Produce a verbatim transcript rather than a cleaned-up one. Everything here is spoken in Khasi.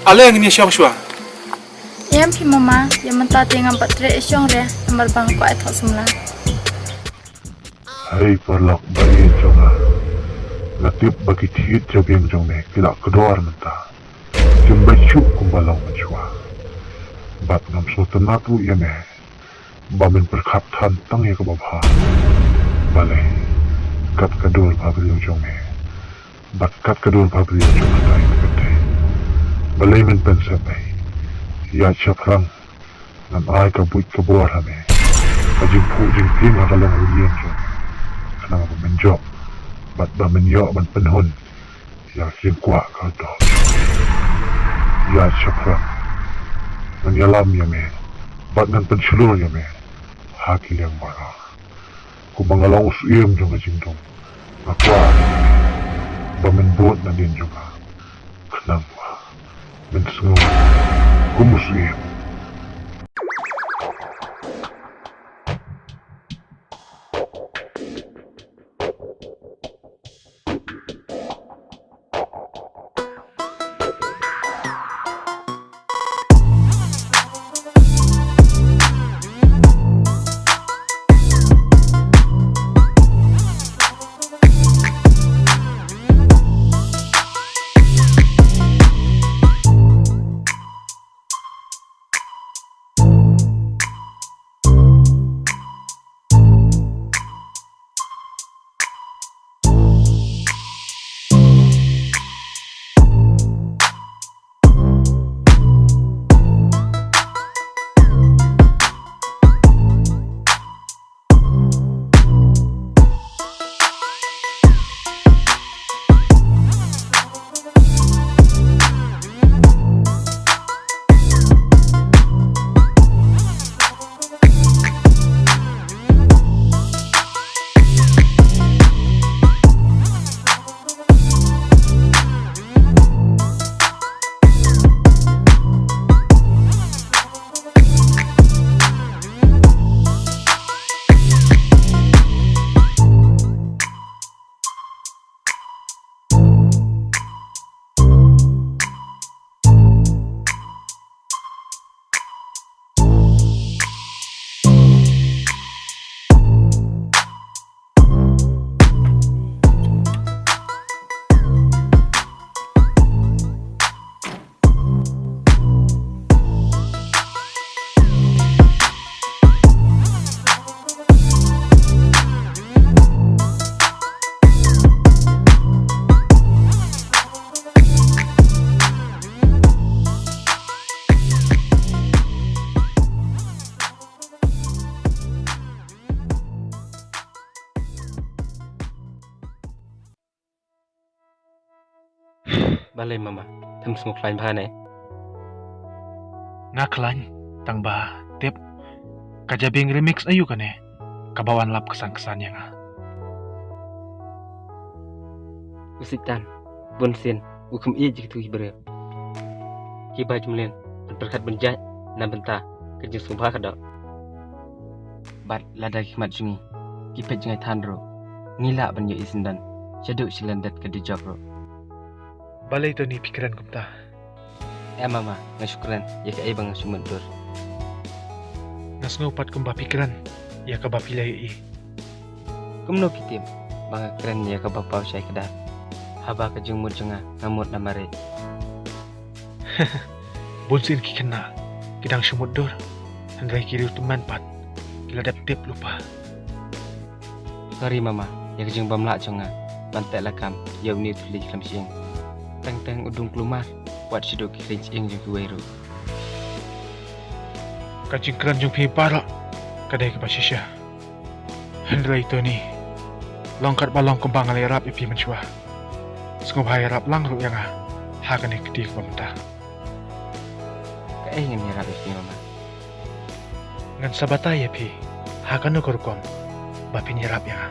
Ale ngin ïa shong shuwa. Em phi mama, ïa mynta te ngam pat treh ïa shong re, namar ba nga kwah ïa thoh samla. Hei paralok ba ïeit jong nga. Nga tip ba ki thied jabieng jong me ki la kdor mynta. Kim beit shuh kumba long mynshuwa. Bad ngam sngewtynnat ruh ïa me ba men pyrkhat than tang ïa kaba bha. Balei kat ka dur bhabriew jong me bad kat ka dur bhabriew jong nga ka dei kata. Balei men pynsep ei? Ïa shaphrang ngan ai ka buit ka bor ha me, ka jingphuh jingphieng ha ka longïing jong me, khnang ba men jop bad ba men ïoh ban pynhun ïa ka jingkwah ka doh. Ïa shaphrang ngan ïalam ïa me bad ngan pynshlur ïa me ha ki liang baroh. Kumba nga long u syiem jong ka jingdum, nga kwah ba men bud nadien jong nga, khnang ba men sngew kum u syiem. Balei mama, phim sngewkhlaiñ bha ne? Nga khlaiñ, tang ba tip ka jabieng remix aïu kane kaba wan lap ksan ksan ïa nga. U Soitan, bun sien u kham ïeit ïa kitu ki briew. Ki bai jumlien ban pyrkhat ban jait na bynta ka jingsngewbha ka doh. Bad lada ki khmat jong ngi ki peit jngai than ruh, ngi lah ban ïoh i syndon shaduh shilyndet ka dujok ruh. Balei Tony phi kren kumta? Em mama, nga shu kren ïa kaei ba nga shu mutdur. Nga sngew pat kumba phi kren ïa kaba phi la ïohi. Kumno phi tip ba nga kren ïa kaba paw shai kdar? Haba ka jingmut jong nga, nga mut na mareh. Bun sien ki khynnah ki dang shu mutdur, hynrei ki riew tymmen pat ki la dep tip lypa. Sorry mama, ïa ka jingbymlah jong nga ban teh lakam ïa une u thylli khlem shyieng. Teng teng u dung kulmar wat shaduh ki khlieng shyieng jong kiwei ruh. Ka jingkren jong phi baroh ka dei kaba shisha. Hynrei Tony, long katba long kumba nga la ïarap ïa phi mynshuwa, sngewbha ïarap lang ruh ïa nga ha kane ka kti kaba mynta. Kaei ngan ïarap ïa phi mama? Ngan sa batai ïa phi ha kano ka rukom ba phin ïarap ïa nga.